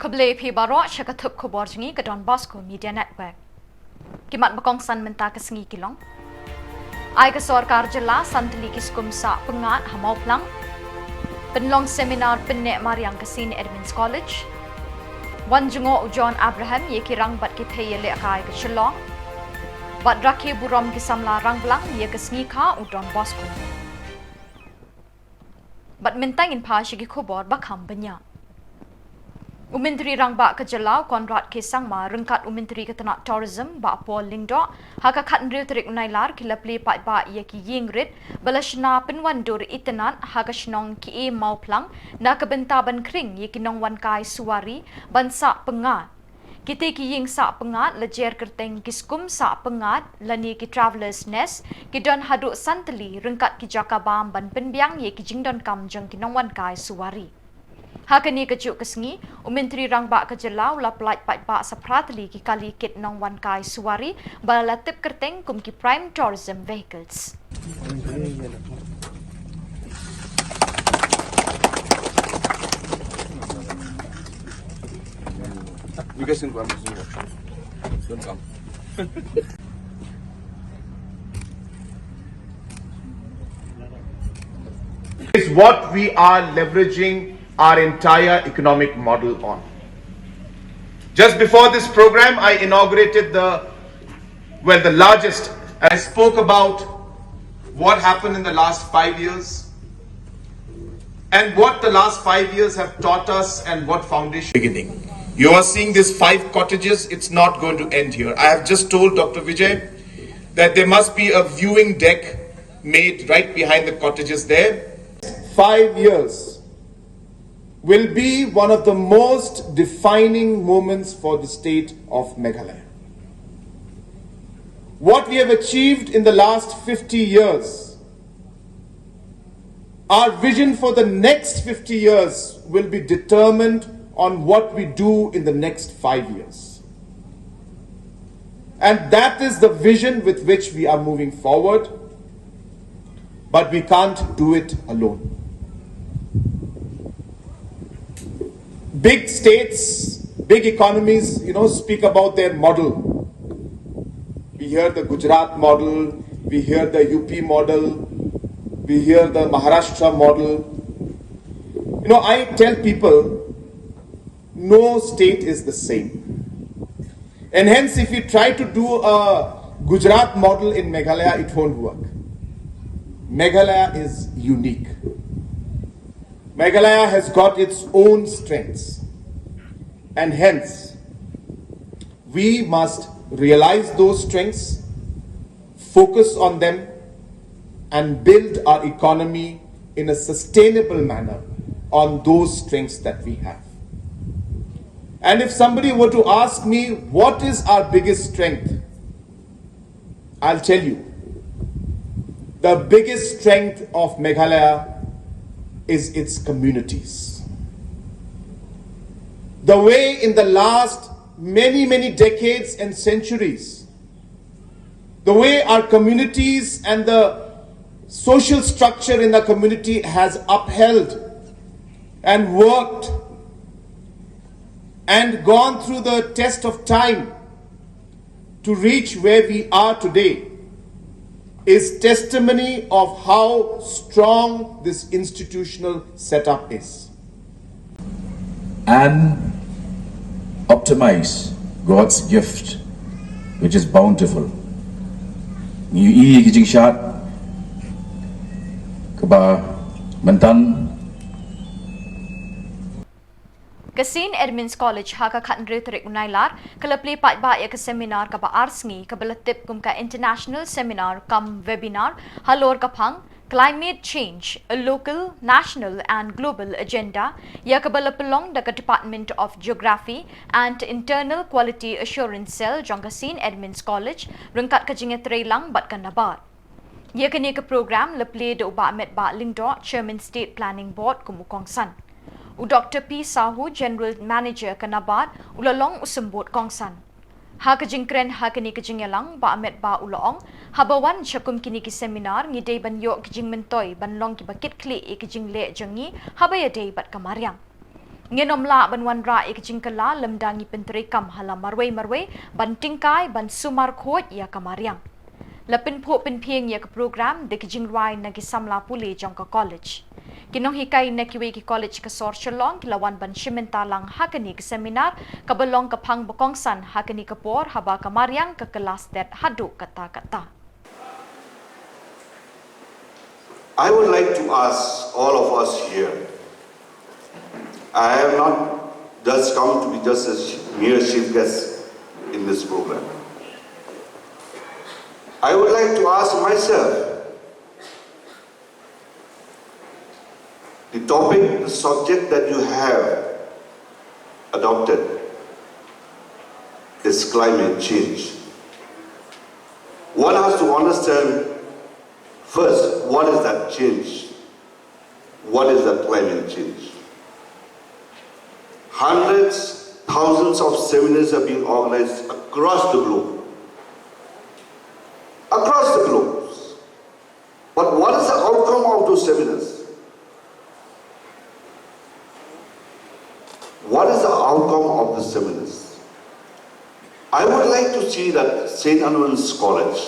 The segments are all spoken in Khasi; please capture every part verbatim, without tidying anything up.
Khublei phi baroh sha ka thup khubor jong ngi ka Don Bosco Media Network. Ki mat ba kongsan mynta ka sngi ki long: Ai ka sorkar jylla san tylli ki skum sah pyngngad ha Mawphlang. Pynlong seminar pynneh mariang ka Saint Edmund's College. Wan jngoh u John Abraham ïa ki rangbah ki thei ïalehkai ka Shillong. Bad rakhe burom ki samla Rangblang ïa ka sngi kha u Don Bosco. Bad mynta ngin phai sha ki khubor ba kham bniah. U Myntri Rangbah ka jylla u Conrad K Sangma ryngkat u Myntri ka tnat Tourism Bah Paul Lyngdoh, ha ka khathynriew tarik u Nailar ki la plie paidbah ïa ki ïing rit ba la shna pynwandur itynnad ha ka shnong Ki-e Mawphlang na ka bynta ban khring ïa ki nongwan kai suwari ban sah pyngngad. Kitei ki ïing sah pyngngad la jer kyrteng ki skum sah pyngngad lane ki Traveller's Nest, ki don haduh san tylli ryngkat ki jaka bam ban pynbiang ïa ki jingdonkam jong ki nongwan kai suwari. Ha kane kajuh ka sngi, u Myntri Rangbah ka jylla u la pyllait paidbah sa phra tylli ki kali kit nongwan kai suwari ba la tip kyrteng kum ki Prime Tourism Vehicles. You guys can go, I'm just gonna go. Don't come. Is what we are leveraging our entire economic model on. Just before this program, I inaugurated the, well, the largest. I spoke about what happened in the last five years and what the last five years have taught us and what foundation. Beginning. You are seeing these five cottages, it's not going to end here. I have just told Doctor Vijay that there must be a viewing deck made right behind the cottages there. Five years will be one of the most defining moments for the state of Meghalaya. What we have achieved in the last fifty years, our vision for the next fifty years will be determined on what we do in the next five years. And that is the vision with which we are moving forward, but we can't do it alone. Big states, big economies, you know, speak about their model. We hear the Gujarat model, we hear the U P model, we hear the Maharashtra model. You know, I tell people, no state is the same. And hence, if you try to do a Gujarat model in Meghalaya, it won't work. Meghalaya is unique. Meghalaya has got its own strengths. And hence, we must realize those strengths, focus on them, and build our economy in a sustainable manner on those strengths that we have. And if somebody were to ask me, what is our biggest strength? I'll tell you. The biggest strength of Meghalaya is its communities. The way in the last many, many decades and centuries, the way our communities and the social structure in the community has upheld and worked and gone through the test of time to reach where we are today is testimony of how strong this institutional setup is. And optimize God's gift, which is bountiful. Ngi ïohi ki jingshad kaba mynta. Ka Saint Edmund's College ha ka khathynriew tarik u Nailar ka la plie paidbah ïa ka seminar kaba ar sngi kaba la tip kum ka International Seminar cum Webinar halor ka phang Climate Change, a Local, National and Global Agenda, ïa kaba la pynlong da ka Department of Geography and Internal Quality Assurance Cell jong ka Saint Edmund's College ryngkat ka jingïatreilang bad ka NABARD. Ïa kane ka program la plie da u Bah Metbah Lyngdoh, Chairman State Planning Board kum u kongsan. U Doctor P Sahu, General Manager ka NABARD, u la long u symbud kongsan. Ha ka jingkren ha kane ka jingïalang, Bah Metbah u la ong, haba wan sha kum kine ki seminar ngi dei ban ïoh ki jingmyntoi ban long kiba kitkhlieh ïa ki jingleh jong ngi haba ïadei bad ka mariang. Ngin ym lah ban wanrah ïa ka jingkylla lymda ngi pyntreikam ha la marwei marwei ban tyngkai ban sumar khuid ïa ka mariang. La pynphuh pynphieng ïa ka program da ka jingrwai na ki samla pule jong ka college. Ki nonghikai na kiwei ki college ka sor Shillong ki la wan ban shim bynta lang ha kane ka seminar kaba long ka phang ba kongsan ha kane ka por haba ka mariang ka kylla stet haduh katta katta. I would like to ask all of us here. I have not just come to be just a mere chief guest in this program. I would like to ask myself the topic, the subject that you have adopted is climate change. One has to understand first, what is that change? What is that climate change? Hundreds, thousands of seminars are being organized across the globe. Across the globe. But what is the outcome of those seminars? What is the outcome of the seminars? I would like to see that Saint Edmund's College,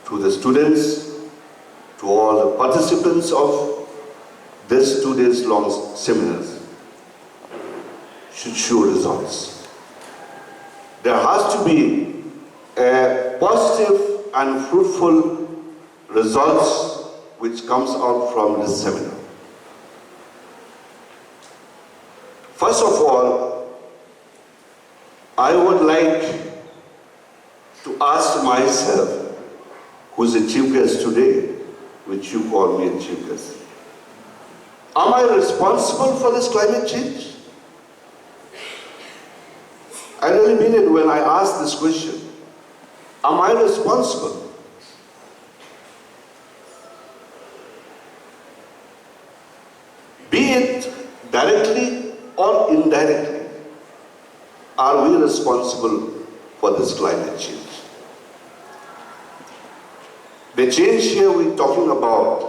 to the students, to all the participants of this two days long seminars, should show results. There has to be a positive and fruitful results which comes out from this seminar. First of all, I would like to ask myself, who is the chief guest today, which you call me a chief guest, am I responsible for this climate change? I really mean it when I ask this question. Am I responsible? Be it directly or indirectly, are we responsible for this climate change? The change here we're talking about,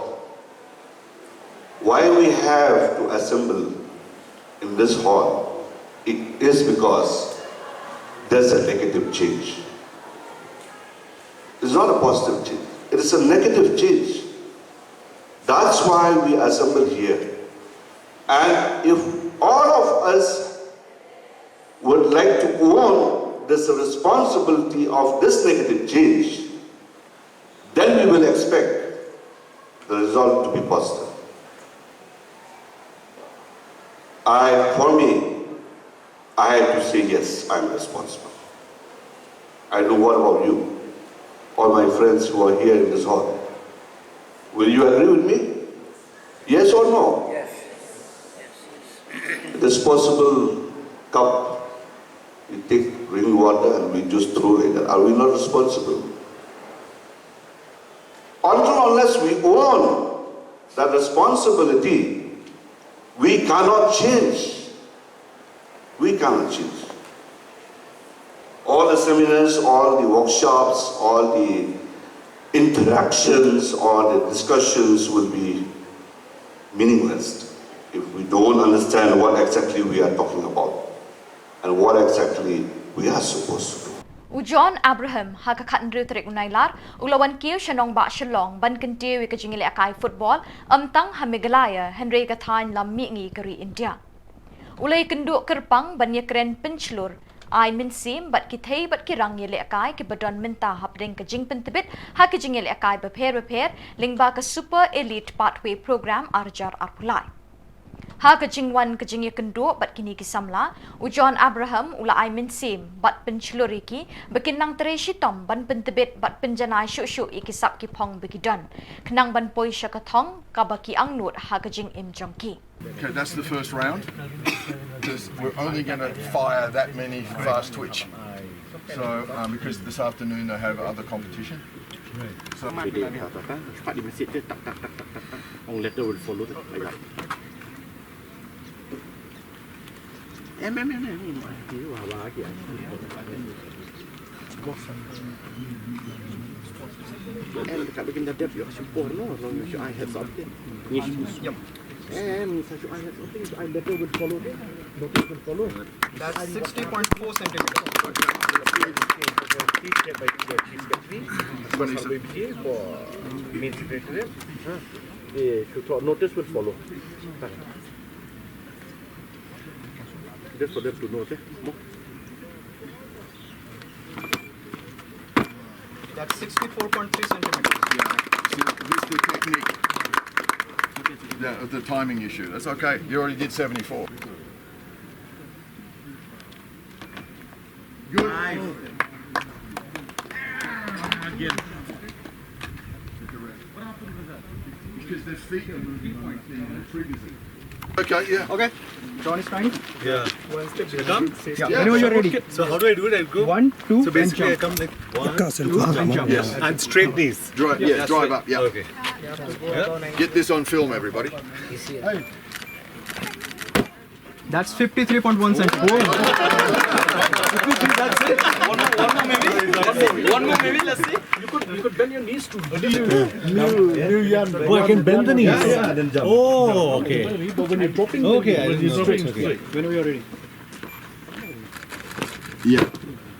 why we have to assemble in this hall, it is because there's a negative change. It's not a positive change, it is a negative change. That's why we assemble here. And if all of us would like to own this responsibility of this negative change, then we will expect the result to be positive. I, for me, I have to say yes, I'm responsible. I don't know what about you, all my friends who are here in this hall. Will you agree with me? Yes or no? Yes. Disposable cup, we take rain water and we just throw like that. Are we not responsible? Until unless we own that responsibility, we cannot change. We cannot change. All the seminars, all the workshops, all the interactions, all the discussions will be meaningless if we don't understand what exactly we are talking about and what exactly we are supposed to do. U John Abraham ha ka khathynriew tarik u Nailar u la wan kiew sha nongbah Shillong ban kyntiew ïa ka jingïalehkai football ym tang ha Meghalaya hynrei ka thaiñ lam mihngi ka ri India. U la ïakynduh kyrpang ban ïakren pynshlur ai mynsiem bad ki thei bad ki rang ïalehkai kiba don mynta hapdeng ka jingpyntbit ha ki jingïalehkai bapher bapher lyngba ka Super Elite Pathway Programme ar hajar arphew lai. Ha ka jingwan ka jingïakynduh bad kine ki samla, u John Abraham u la ai mynsiem bad pynshlur ïa ki ba kin nang trei shitom ban pyntbit bad pynjanai shuh shuh ïa ki sap ki phong ba ki don khnang ban poi sha ka thong kaba ki angnud ha ka jingim jong ki. Okay, that's the first round. Just, we're only going to fire that many fast twitch. So, um, because this afternoon they have other competition. So, Ong letter will follow that, like that. Em em em em. Em, ka begin da dep yo sempurno, long yo ai heads up. Ni. And Sashu, I have something, I letter will follow. Notice will follow. That's sixty point four centimeters. Twenty-seven. For main secretariat. Huh? Eh, to, to, notice will follow. Just for them to know, okay? Mo? That's sixty-four point three centimeters. Yeah. See, this is the technique. The, the timing issue. That's okay. You already did seventy-four. Good. Nice. Again. What happened with that? Because their feet are moving on the thing and it triggers it. Okay, yeah. Okay. John is fine. Yeah. One step. Yeah, whenever you're ready. So how do I do it? I go. One, two, so basically, I come like one, two, and jump. Yes. And straight knees. Drive, yeah, drive up, yeah. Okay. Get this on film, everybody. That's fifty-three point one centimeters. That's it. One more, one more maybe. One more, one more maybe. Let's see. You could, you could bend your knees too. Oh, I can bend the knees. Yeah, yeah. And then jump. Oh, okay. But when you're dropping, okay, I didn't know. Straight, okay. Whenever you're ready. Yeah.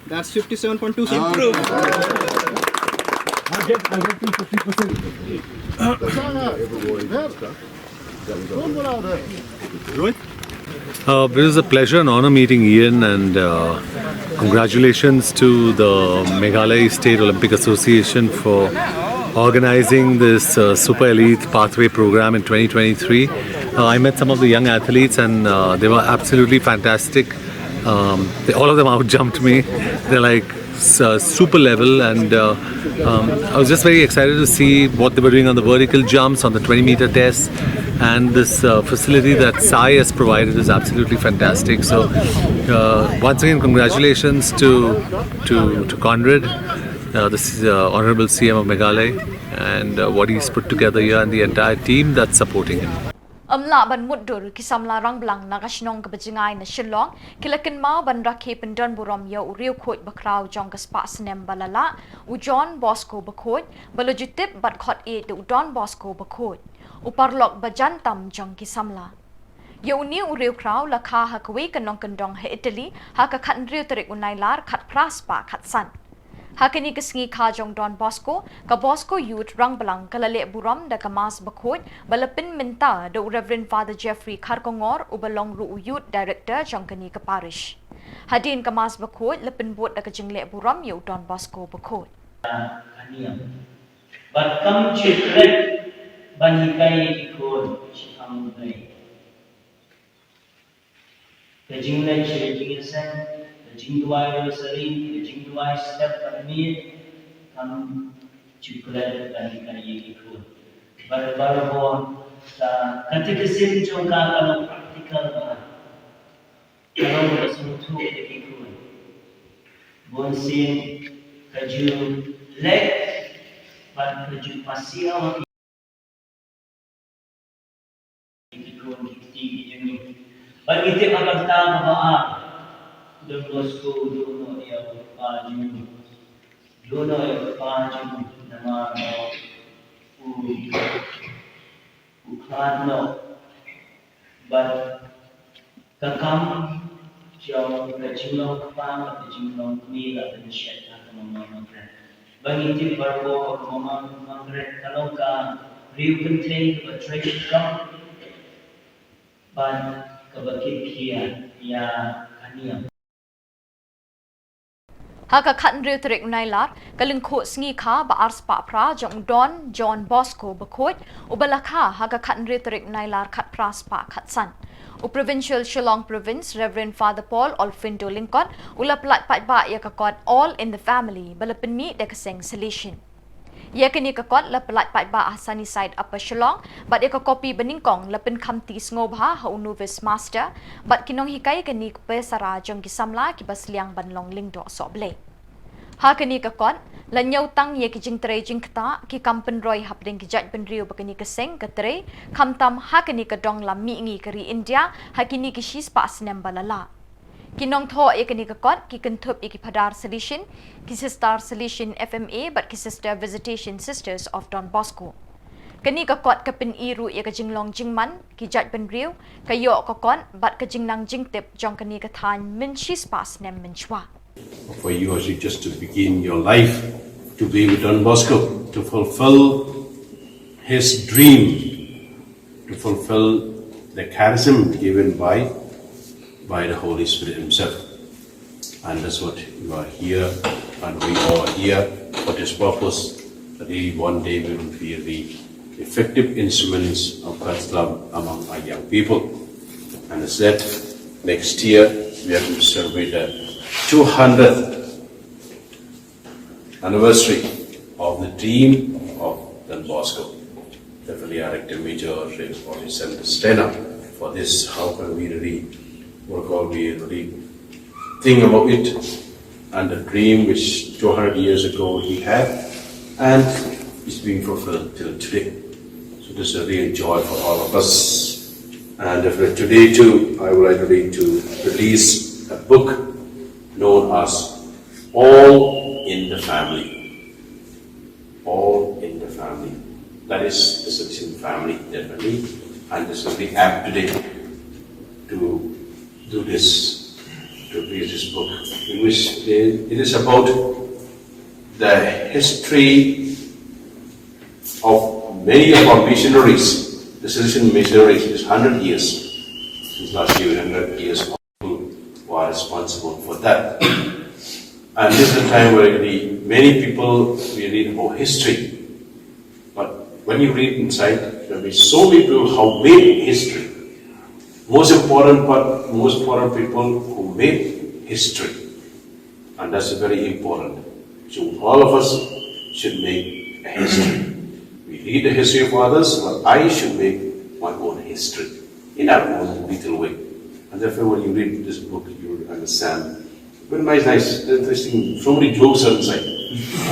That's fifty-seven point two centimeters. I get, I get to fifty percent. Rohit? Uh, it is a pleasure and honor meeting Ian, and uh, congratulations to the Meghalaya State Olympic Association for organizing this uh, Super Elite Pathway Program in twenty twenty-three. Uh, I met some of the young athletes, and uh, they were absolutely fantastic. Um, they, all of them outjumped me. They're like s- uh, super level, and uh, um, I was just very excited to see what they were doing on the vertical jumps, on the twenty meter test, and this uh, facility that Sai has provided is absolutely fantastic. So, uh, once again, congratulations to to to Conrad, uh, the uh, Honorable C M of Meghalaya, and uh, what he's put together here, and the entire team that's supporting him. Ym lah ban mutdur, ki samla rangblang na ka shnong kaba jngai na Shillong ki la kynmaw ban rakhe pyndonburom ïa u riewkhuid bakhraw jong ka spah snem ba la lah, u John Bosco Bakhuid, ba la ju tip bad khot ïeit da u Don Bosco Bakhuid, u paralok ba jan tam jong ki samla. Ïa une u riewkhraw la kha ha kawei ka nongkyndong ha Italy ha ka khathynriew tarik u Nailar khatphra spah khatsan. Ha kane ka sngi kha jong Don Bosco, ka Bosco Youth Rangblang ka la leh burom da ka Mass Bakhuid ba la pynmynta da u Reverend Father Jeffrey Kharkongor, uba long ruh u Youth Director jong kane ka parish. Hadien ka Mass Bakhuid la pynbud da ka jingleh burom ïa u Don Bosco Bakhuid. Ka niam. Bad kam ju klet ban hikai ïa ki khun shaphang U Blei. Ka jingleit sha ka jingïaseng, ka jingduwai rosary, ka jingduwai step bad miet, kam ju klet ban hikai ïa ki khun. Bad barabor ka, ka katekism jong ka ka long practical bha. Ka long kaba sngewthuh ïa ki khun. Bunsien ka ju leit bad ka ju pasiaw ha ki Ki khun ki kti ki jong ngi. Bad ngi tip ha ka bynta kaba ar. Don Bosco u duh noh ïa u kpa jong u. Duh noh ïa u kpa jong u namar ba u, u khlad noh. Bad ka kam jong ka jinglong kpa bad ka jinglong kmie la pynshet ha ka Mama Margaret. Ba ngi tip barabor ba ka Mama Margaret ka long ka briew kynthei kaba trei shitom bad kaba kit khia ïa ka niam. Ha ka khathynriew tarik u Nailar, ka lyngkhuh sngi kha ba ar spah phra jong u Don John Bosco Bakhuid, uba la kha ha ka khathynriew tarik u Nailar khatphra spah khatsan. U Provincial Shillong Province, Reverend Father Paul Olfindo Lyngkot, u la pyllait paidbah ïa ka kot All in the Family, ba la pynmih da ka seng Salesian. Ïa kane ka kot la pyllait paidbah ha Sunnyside Upper Shillong, bad ïa ka kopi ba nyngkong la pynkhamti sngewbha ha u novice master, bad ki nonghikai kane ka pesara jong ki samla kiba sliang ban long lyngdoh sohblei. Ha kane ka kot, la ñiewtang ïa ki jingtrei jingktah, ki kam pynroi hapdeng ki jaitbynriew ba kane ka seng ka trei, khamtam ha kane ka dong lam mihngi ka ri India, ha kine ki shispah snem ba la lah. Ki nongthoh ïa kane ka kot, ki kynthup ïa ki Phadar Salesian, ki Sister Salesian F M A, bad ki Sister Visitation Sisters of Don Bosco. Kane ka kot ka pyni ruh ïa ka jinglong jingman ki jaitbynriew, ka ïoh ka kot bad ka jingnang jingtip jong kane ka thaiñ mynshi spah snem mynshuwa. For you, as you just to begin your life to be with Don Bosco, to fulfill his dream, to fulfill the charism given by, by the Holy Spirit Himself. And that's what you are here, and we are here for this purpose, that we one day we will be the effective instruments of God's love among our young people. And as that, next year we are going to celebrate the two hundredth anniversary of the dream of Don Bosco. Definitely, our Rector Major, Reverend Sanders Stena, for this, how can we really, what call we really think about it, and the dream which two hundred years ago he had, and it's being fulfilled till today. So this is a real joy for all of us. And definitely today too, I would like to read, to release a book known as All in the Family. All in the Family. That is the Salesian family, definitely. And this will be apt today to do this, to read this book, in which it is about the history of many of our missionaries, the Salesian missionaries, is hundred years. Since last year, hundred years, who are responsible for that. And this is a time where really many people, we read about history. But when you read inside, there will be so many people who made history. Most important part, most important people who made history. And that's very important. So all of us should make a history. We read the history of others, but I should make my own history in our own little way. And therefore, when you read this book, you will understand. But nice, nice, interesting. So many jokes are inside.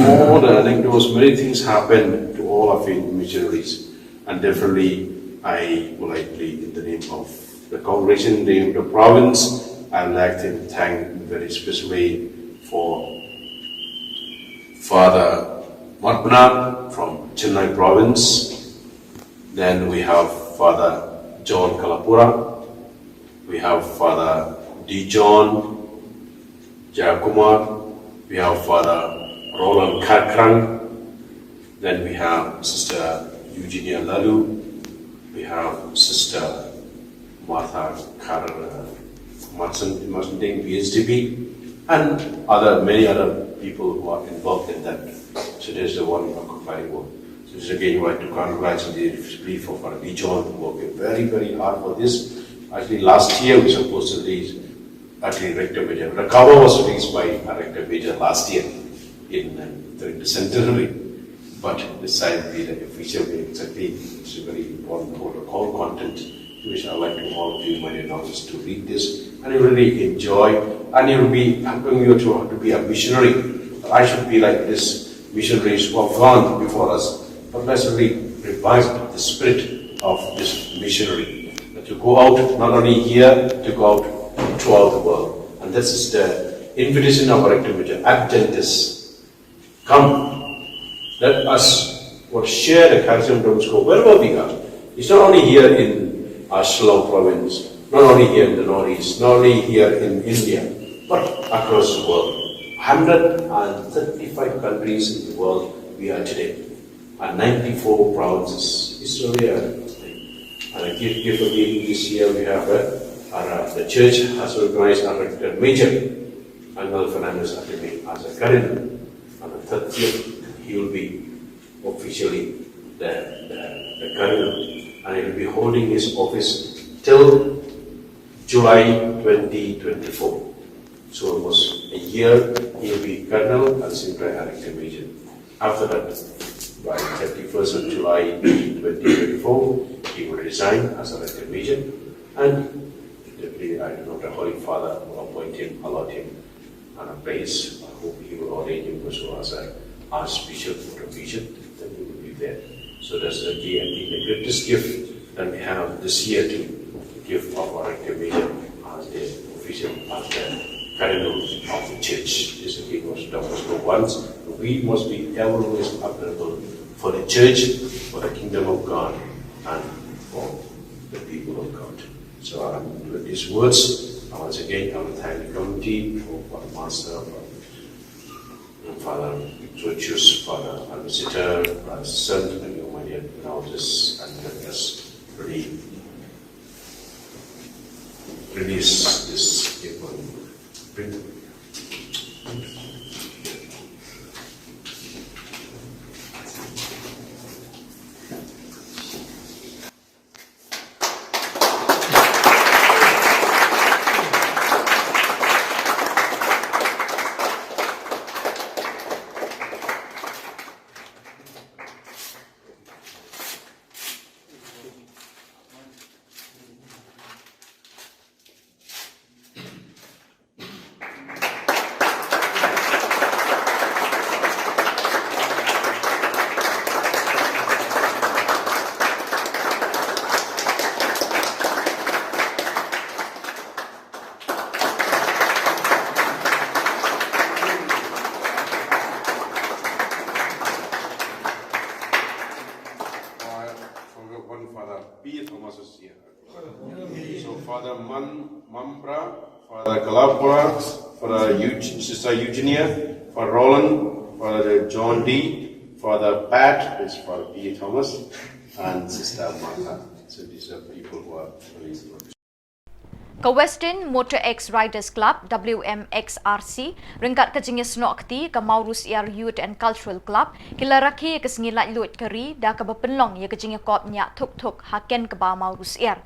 All the anecdotes, many things happen to all our faith missionaries. And definitely, I politely, in the name of the congregation, in the name of the province, I'd like to thank very specially for Father Marpna from Chennai province. Then we have Father John Kalapura. We have Father Dijon Jayakumar. We have Father Roland Kharkrang. Then we have Sister Eugenia Lalu. We have Sister Martha Kar Martin, Martin Ding, B S D B, and other, many other people who are involved in that. So there's the one of compiling work. So this again, I would like to congratulate the for Father Dijon, who worked very, very hard for this. Actually, last year we supposed to release, actually, Rector Major. The cover was released by our Rector Major last year in, uh, during the centenary. But this time we, the official, we exactly, it's very important, the whole, the whole content, which I like to all of you, my dear novices, to read this, and you really enjoy, and you will be helping you to, to be a missionary. But I should be like this missionaries who have gone before us, but let's really revive the spirit of this missionary. That to go out, not only here, to go out throughout the world. And this is the invitation of our Rector Major, Adventists. Come, let us, what, share the charism of Don Bosco wherever we are. It's not only here in our Shillong province, not only here in the Northeast, not only here in India, but across the world. Hundred and thirty-five countries in the world we are today, and ninety-four provinces. It's really a, and a gift, gift of being this year we have a, our, uh, the church has recognized our Rector Major, Angel Fernandez Ateme, as a Cardinal. On the thirtieth, he will be officially the, the, the Cardinal, and he will be holding his office till July twenty twenty-four. So almost a year, he will be Cardinal and Senior Rector Major. After that, by thirty-first of July twenty twenty-four, he will resign as a Rector Major, and definitely, I don't know, the Holy Father will appoint him, allot him on a place. I hope he will ordain him also as a Archbishop or a Bishop, then he will be there. So that's the key, I think, the greatest gift that we have this year to give of our Rector Major as the official, as the Cardinal of the Church. This is the most Don Bosco wants. We must be always available for the church, for the kingdom of God, and for the people of God. So, um, with these words, I once again, I want to thank the committee for, for the master, for Father Georgius, Father Ambassador, Father Son, and your my dear elders, and let us really release this gift. One Father P. Thomas is here. So Father Man Mampra, Father Kalapura, Father Eug- Sister Eugenia, Father Roland, Father John D, Father Pat is Father P. Thomas, and Sister Martha. So these are people who are really Ka Western Motor X Riders Club, W M X R C, ryngkat ka jingïasnoh kti ka Mawrusiar Youth and Cultural Club, ki la rakhe ïa ka sngi laitluid ka ri da kaba pynlong ïa ka jingïakop ñiah thuk thuk ha Ken Kba Mawrusiar.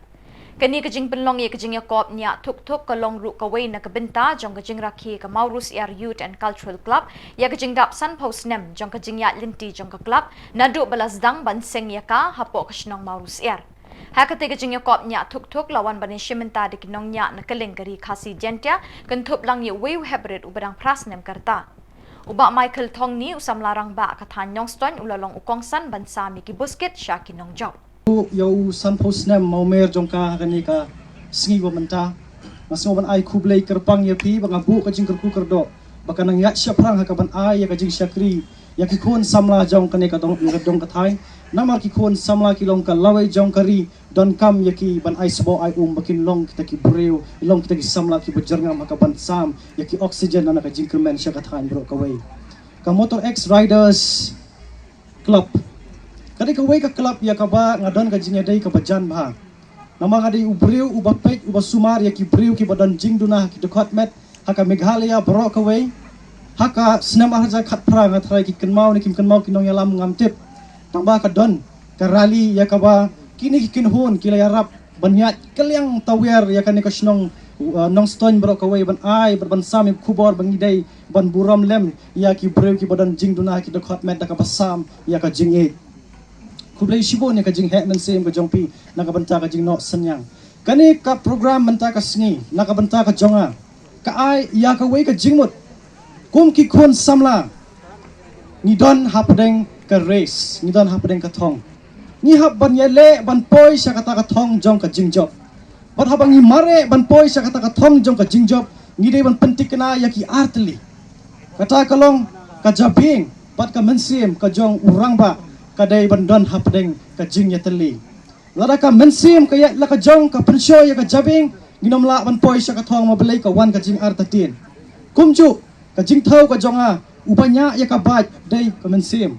Kane ka jingpynlong ïa ka jingïakop ñiah thuk thuk ka long ruh kawei na ka bynta jong ka jingrakhe ka Mawrusiar Youth and Cultural Club ïa ka jingdap sanphew snem jong ka jingïaid lynti jong ka club naduh ba la sdang ban seng ïa ka hapoh ka shnong Mawrusiar. Ha katei ka jingïakop ñiah thuk thuk la wan ban ïashim bynta da ki nongñiah na kylleng ka ri Khasi Jaiñtia, kynthup lang ïa uwei u heprit uba dang phra snem ka rta. U Bah Michael Thongni, u samla rangbah ka thaiñ Nongstoiñ, u la long u kongsan ban sam ïa ki buskit sha ki nongjop. Ïa u sanphew snem mawmer jong ka ha kane ka sngi ba mynta, nga sngew ban ai khublei kyrpang ïa phi ba nga buh ka jingkyrkhu kyrdoh ba kan nang ïaid shaphrang ha ka ban ai ïa ka jingshakri ïa ki khun samla jong kane ka dong, ïa ka dong ka thaiñ. Namar ki khun samla ki long ka lawei jong ka ri, donkam ïa ki ban ai sboh ai um ba kin long kita ki briew, long kita ki samla kiba jyrngam ha ka ban sam ïa ki oxygen na ka jingkyrmen sha ka thaiñ baroh kawei. Ka Motor X Riders Club ka dei kawei ka club ïa kaba nga don ka jingïadei kaba jan bha. Namar nga dei u briew uba peit, uba sumar ïa ki briew kiba don jingduna ha ki dkhot met ha ka Meghalaya baroh kawei. Ha ka snem ar hajar khatphra, nga tharai ki kynmaw ne kim kynmaw ki nongïalam ngam tip, tangba ka don ka rally ïa kaba kine ki kynhun ki la ïarap ban ïaid kylliang tawiar ïa kane ka shnong, uh, Nongstoiñ baroh kawei ban ai, ban, ban sam ïa ka khubor ba ngi dei ban burom lem ïa ki briew kiba don jingduna ha ki dkhot met da kaba sam ïa ka jingïeit. Khublei shibun ïa ka jingheh mynsiem ka jong phi na ka bynta ka jingnoh synñiang. Kane ka program mynta ka sngi na ka bynta ka jong nga ka ai ïa kawei ka jingmut. Kum ki khun samla ngi don hapdeng ka race, ngi don hapdeng ka thong. Ngi hap ban ïaleh ban poi sha kata ka thong jong ka jingjop. Bad haba ngi mareh ban poi sha kata ka thong jong ka jingjop, ngi dei ban pyntikna ïa ki artylli. Kata ka long ka jabieng bad ka mynsiem ka jong u rangbah ka dei ban don hapdeng ka jingïatylli. Lada ka mynsiem ka ïaid la ka jong, ka pynshoi ïa ka jabieng, ngin ym lah ban poi sha ka thong, ma balei? Ka wan ka jingartatien. Kumjuh ka jingthew ka jong nga, uba ñiah ïa ka bike dei ka mynsiem.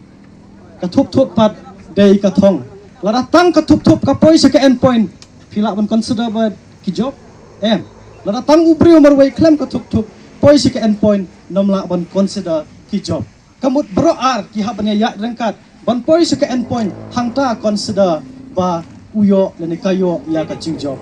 Ka thup thup pat dei ka thong. Lada tang ka thup thup ka poi sha ka end point, phi lah ban consider ba ki jop? Em. Lada tang u briew marwei khlem ka thup thup poi sha ka end point, ym lah ban consider ki jop. Ka mut baroh ar ki hap ban ïaid ryngkat ban poi sha ka end point, hangta consider ba u ïoh lane ka ïoh ïa ka jingjop.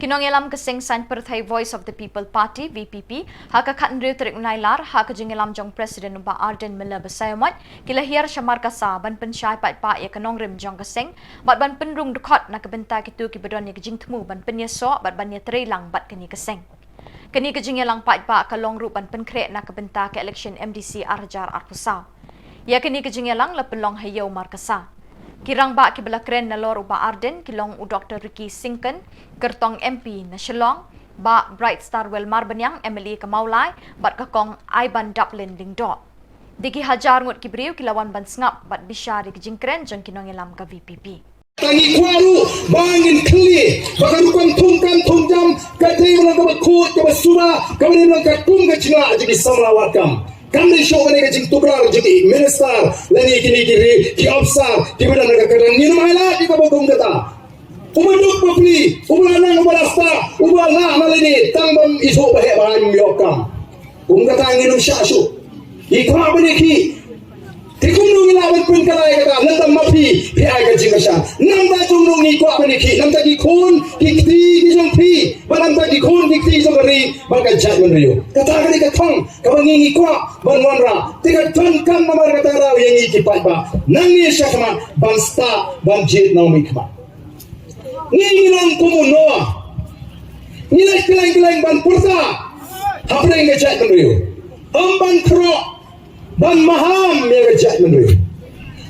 Ki nongïalam ka seng saiñ pyrthei Voice of the People Party, V P P, ha ka khathynriew tarik u Nailar, ha ka jingïalam jong President u Bah Ardent Miller Basaiawmoit, ki la hiar sha Markasa ban pynshai paidbah ïa ka nongrim jong ka seng, bad ban pynrung dkhot na ka bynta kito kiba don ïa ka jingthmu ban pynïasoh bad ban ïatreilang bad kane ka seng. Kane ka jingïalang paidbah ka long ruh ban pynkhreh na ka bynta ka election M D C ar hajar arphew saw. Ïa kane ka jingïalang la pynlong ha Ïew Markasa. Ki rangbah kiba la kren nalor u Bah Ardent ki long u Doktor Ricky Syngkon, kyrtong M P na Shillong, Bah Brightstarwell Marbaniang, M L A ka Mawlai, bad ka Kong Aibandaplin Lyngdoh. Da ki hajar ngut ki briew ki la wan ban sngap bad bishar ïa ka jingkren jong ki nongïalam ka V P P. Tang ngi kwah ruh ba ngin khlieh ba ka rukom thungkam thungjam ka dei ban long kaba khuid, kaba suba, kaba dei ban long katkum ka jinglah jong ki samla wad kam. Kam dei shuh kane ka jingtuklar jong ki minister lane kine ki ri, ki officer kiba don ha ka kyrdan. Ngin ym ailad ïa kaba kum kata. Uba duk bapli, uba la nang, uba la stad, uba la na lade, tang ban ithuh ba heh ba ngim ïoh kam. Kum kata ngin ym shah shuh. Ngi kwah ban ïakhih. Te kumno ngi lah ban pynkylla ïa kata, nangta ma phi phi ai ka jingkyrshan. Nangta kumno ngi kwah ban ïakhih, nangta ki khun ki kti ki jong phi, bad nangta ki khun ki kti jong ka ri bad ka jaitbynriew. Kata ka dei ka thong kaba ngi ngi kwah ban wanrah. Te ka donkam namar kata ka daw ïa ngi ki paidbah, nangne shakhmat ban stad ban jied na u mihkhmat. Ngi ngi long kum u Noah. Ngi leit kylleng kylleng ban pyrta hapdeng ka jaitbynriew. Ym ban khroh, ban maham ïa ka jaitbynriew,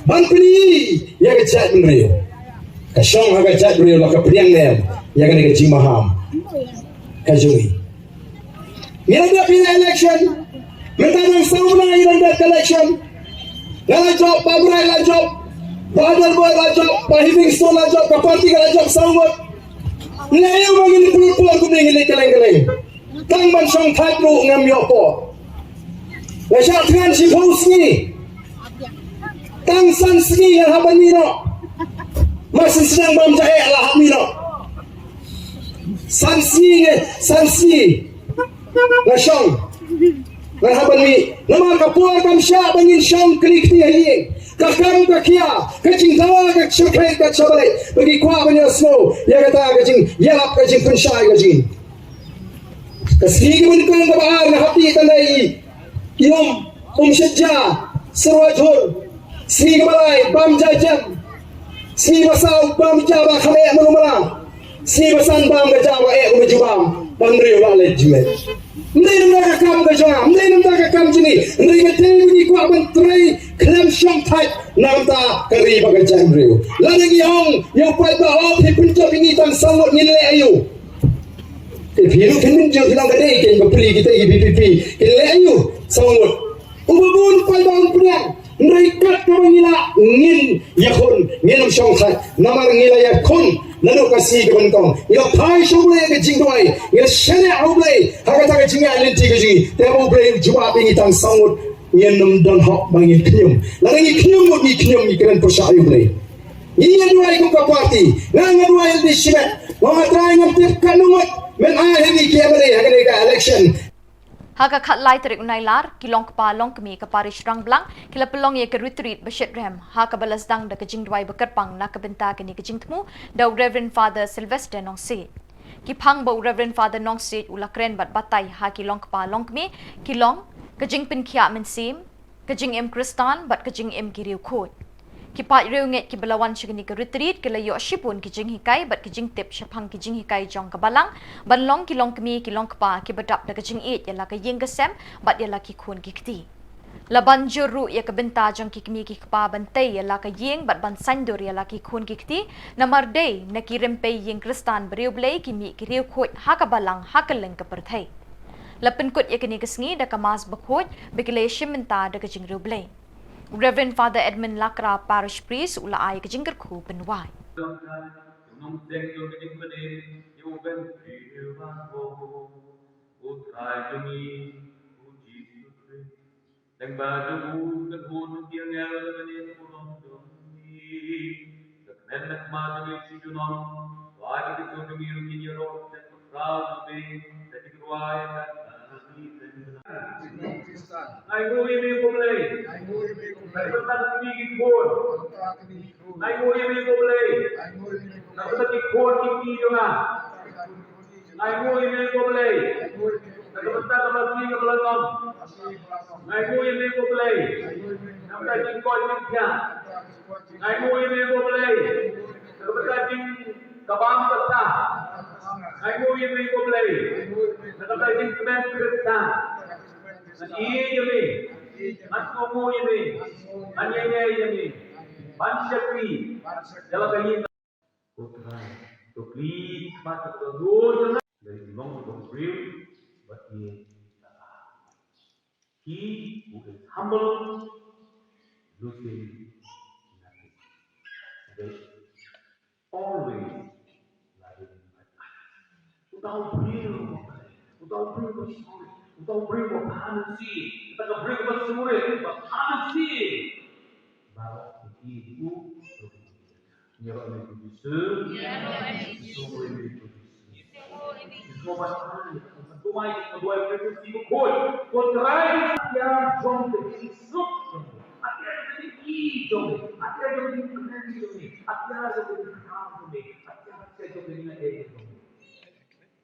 ban pyni ïa ka jaitbynriew. Ka shong ha ka jaitbynriew la ka pdiang ne em ïa kane ka jingmaham ka jong ngi. Ngi la dep ïa election. Mynta nang saw bnai ngi la dep election. Nga la jop, Bah Brai la jop, Bah Adelboi la jop, Bah Heavingstone la jop, ka party ka la jop saw ngut. Ngi la ïoh ba ngin pynlut por kumne, ngi leit kylleng kylleng. Tang ban shong thait ruh ngam ïoh por. La shah thngan shiphew sngi. Tang san sngi ngan hap ban mih noh. Ma sngewsih bam ja eh la hap mih noh. San sngi ngi, san sngi. Nga shong. Nga hap ban mih. Namar ka por kam shah ba ngin shong kli kti ha ïing. Ka kam ka khia, ka jingdawa ka shyrkhei ka shabalei. Ba ngi kwah ban ïohsngew ïa kata ka jingïalap, ka jingpynshai ka jing. Ka sngi kaba nyngkong kaba ar nga hap ïa tang dei i um, um shet ja, syrwa jhur. Sngi kaba lai bam ja jem. Sngi ba saw bam ja ba kham eh mano mala. Sngi ba san bam ka ja ba eh kumba ju bam. Bam riew la leit jmet. Ym dei namar ka kam ka jong nga, ym dei namar ka kam jong ngi. Ym dei ka dei ngi kwah ban trei khlem shong thait na ka bynta ka ri bad ka jaitbynriew. Lada ngi ong ïa u paidbah, oh phi pynjop ïa ngi tang saw ngut, ngin leh aïu? Te phi ruh phin mynjur, phi long ka dei kin bapli kita i V P P, kin leh aïu saw ngut? Uba bun paidbah un pdiang. Hynrei kat kaba ngi lah ngin ïakhun, ngin ym shong thait. Namar ngi la ïakhun naduh ka sngi kaba nyngkong. Ngi la phai sha U Blei ka jingduwai, ngi la shaniah ha U Blei ha kata ka jingïaid lynti ka jong ngi. Te haba U Blei u jubab ïa ngi tang saw ngut, ngin ym don hok ba ngin khñium. Lada ngi khñium ngut, ngi khñium, ngi kren pyrshah ïa U Blei. Ngi, ngi duwai kum ka party. Nga, nga duwai lynti shimet. Nga, nga trai, ngam tip katno ngut men ai ha ngi ki M L A ha kane ka election. Ha ka khatlai tarik u Nailar, ki longkpa longkmie ka parish Rangblang ki la pynlong ïa ka retreat ba shitrhem, ha kaba la sdang da ka jingduwai ba kyrpang na ka bynta kane ka jingthmu da u Reverend Father Sylvester Nongsiej. Ki phang ba u Reverend Father Nongsiej u la kren bad batai ha ki longkpa longkmie ki long ka jingpynkhiah mynsiem, ka jingim Khristan bad ka jingim ki riewkhuid. Ki paid riewngeit kiba la wan sha kane ka retreat ki la ïoh shibun ki jinghikai bad ki jingtip shaphang ki jinghikai jong ka balang, ban long ki longkmie ki longkpa kiba dap da ka jingïeit ïa la ka ïing ka sem bad ïa la ki khun ki kti. La ban jur ruh ïa ka bynta jong ki kmie ki kpa ban tei ïa la ka ïing bad ban saiñdur ïa la ki khun ki kti, namar dei na ki rympei ïing Khristan ba riewblei ki mih ki riewkhuid ha ka balang ha kylleng ka pyrthei. La pynkut ïa kane ka sngi da ka Mass bakhuid ba ki la ïashim bynta da ka jingriewblei. Reverend Father Edmund Lakra, Parish Priest, u la ai ka jingkyrkhu pynwai. Ngai nguh ïa me ko Blei. Na ka bynta ka basi kaba la long. Ngai nguh ïa me ko Blei. Na ka bynta jingkoit jingkhiah. Ngai nguh ïa me ko Blei. Na ka bynta jingkabam kata. Ngai nguh ïa me ko Blei. Na ka bynta jingkmen Khristan. Ngan ïeit ïa me. Ngan sngewnguh ïa me. Ngan ïaineh ïa me. Ban shakri ïa la ka ïing. Ko Trai, to plie khmat ka dur jong nga. There is long to the brave, but he, he who is humble loses nothing. There is always loving others. Uta u briew, uta u briew ba sngewrit, uta u briew ba bha mynsiem, uta ka briew ba sngewrit, ba bha mynsiem. Baroh ki ïa u. Ïaroh ïa u Jisu. Ïaroh ïa u Jisu. Ïaroh ïa u Jisu. Ïaroh ïa u Jisu. Ïaroh ïa u Jisu. Ïaroh ïa u Jisu. Ko Trai, ïa jong ka jingsuk jong me, ïa jong ka jingïeit jong me, ïa jong ka jingkmen jong me, ïa jong ka jingkyrkhu jong me, ïa jong ka jingïeit jong me.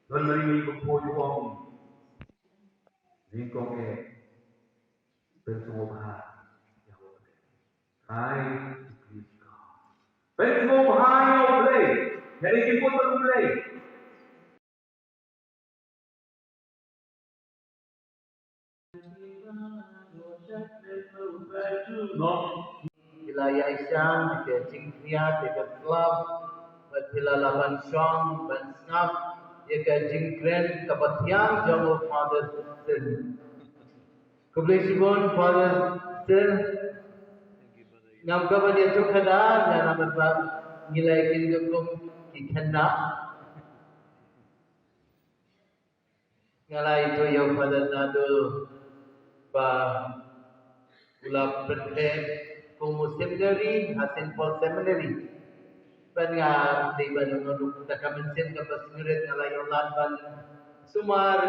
Don Mari, Mari Baphoh ju ong, nyngkong eh, pynsngewbha ïa U Blei. Try to please God. Pynsngewbha ïa U Blei. Ïa ki jingmut U Blei. Ki la ïaishah ka jingkhriat ïa ka club, bad phi la lah ban shong ban sngap ïa ka jingkren kaba thiang jong u Father Sin. Khublei shibun Father Sin. Ngam kwah ban ïathuh kata, namar ba ngi la ïakynduh kum ki khynnah. Nga la ïathuh ïa u Father Naduh ba u la pynthikna kum u seminary ha Saint Paul Seminary. Bad nga dei ban ong ruh kata ka mynsiem kaba sngewrit, nga la ïoh lad ban sumar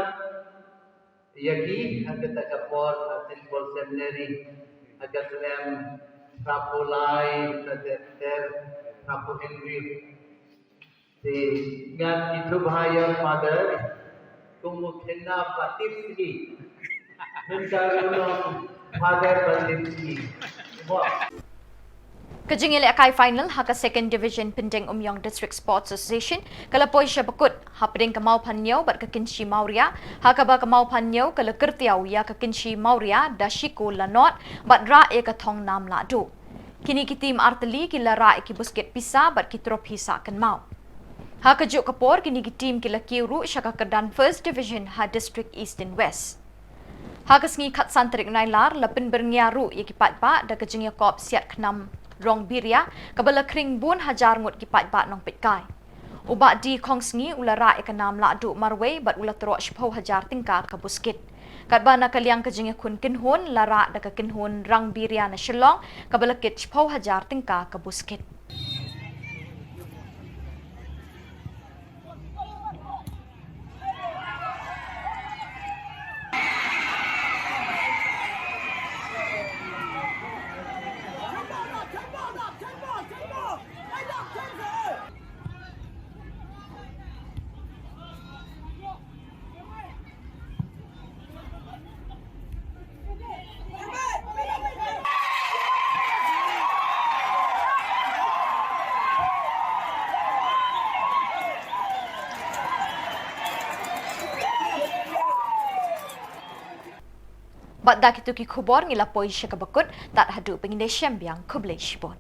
ïa ki ha kata ka por ha Saint Paul Seminary ha ka snem hynriewphew lai, hynriewphew hynriew. Te ngan ïathuh bha ïa u Father kum u khynnah ba tipsngi. Mynta u long Father ba tipsngi. Wah. Ka jingïalehkai final ha ka Second Division Pyndengumiong District Sports Association ka la poi sha bakut hapdeng ka Mawphanñiew bad ka Kynshi Mawria, ha kaba ka Mawphanñiew ka la kyrtiaw ïa ka Kynshi Mawria da shi kol la nod bad rah ïa ka thong nam lahduh. Kine ki team artylli ki la rah ïa ki buskit pisa bad ki trophy sah kynmaw. Ha kajuh ka por kine ki team ki la kiew ruh sha ka kyrdan First Division ha District East and West. Ha ka sngi khatsan tarik Nailar la pynbyrngia ruh ïa ki paidbah da ka jingïakop siat khnam rong biria kaba la khring bun hajar ngut ki paidbah nongpeitkai. U Bah D Khongsngi u la rah ïa ka nam lahduh marwei bad u la troh shiphew hajar tyngka ka buskit. Katba na ka liang ka jingïakhun kynhun la rah da ka kynhun Rang Biria na Shillong kaba la kit shiphew hajar tyngka ka buskit. Bad da kito ki khubor ngi la poi sha kaba kut, tad haduh ba ngin ïashem biang, khublei shibun.